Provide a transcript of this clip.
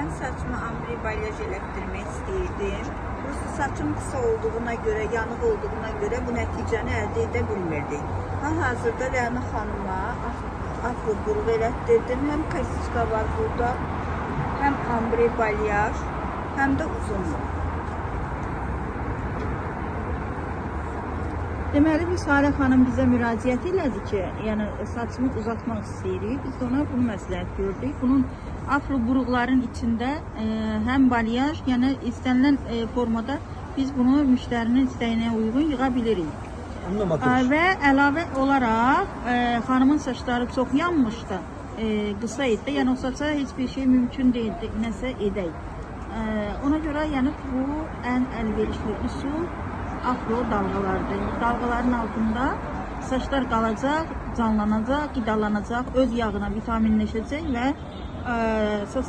Mən saçımı ambre balyaj elətdirmək istəyirdim. Prosta saçım qısa olduğuna görə, yanıq olduğuna görə bu nəticəni əldə edə bilmirdik. Hal-hazırda Rəna xanıma afro buruq elətdirdim. Həm kasiçka var burada, həm ambre balyaj, həm də uzunluq. Deməli, bir Salə xanım bizə müraciət elədi ki, yəni saçımı uzatmaq istəyirik. Biz də ona bunu məsləhət gördük. Bunun afro buruqların içində həm balyaj, yəni istənilən formada biz bunu müştərinin istəyinə uyğun yığa bilirik. Və əlavə olaraq xanımın saçları çox yanmışdı, qısa idi. Yəni o saça heç bir şey mümkün deyildi, nəsə edək. Ona görə yəni bu ən əlverişli üsul afro dalğalardır. Dalğaların altında saçlar qalacaq, canlanacaq, qidalanacaq, öz yağına vitaminləşəcək və saç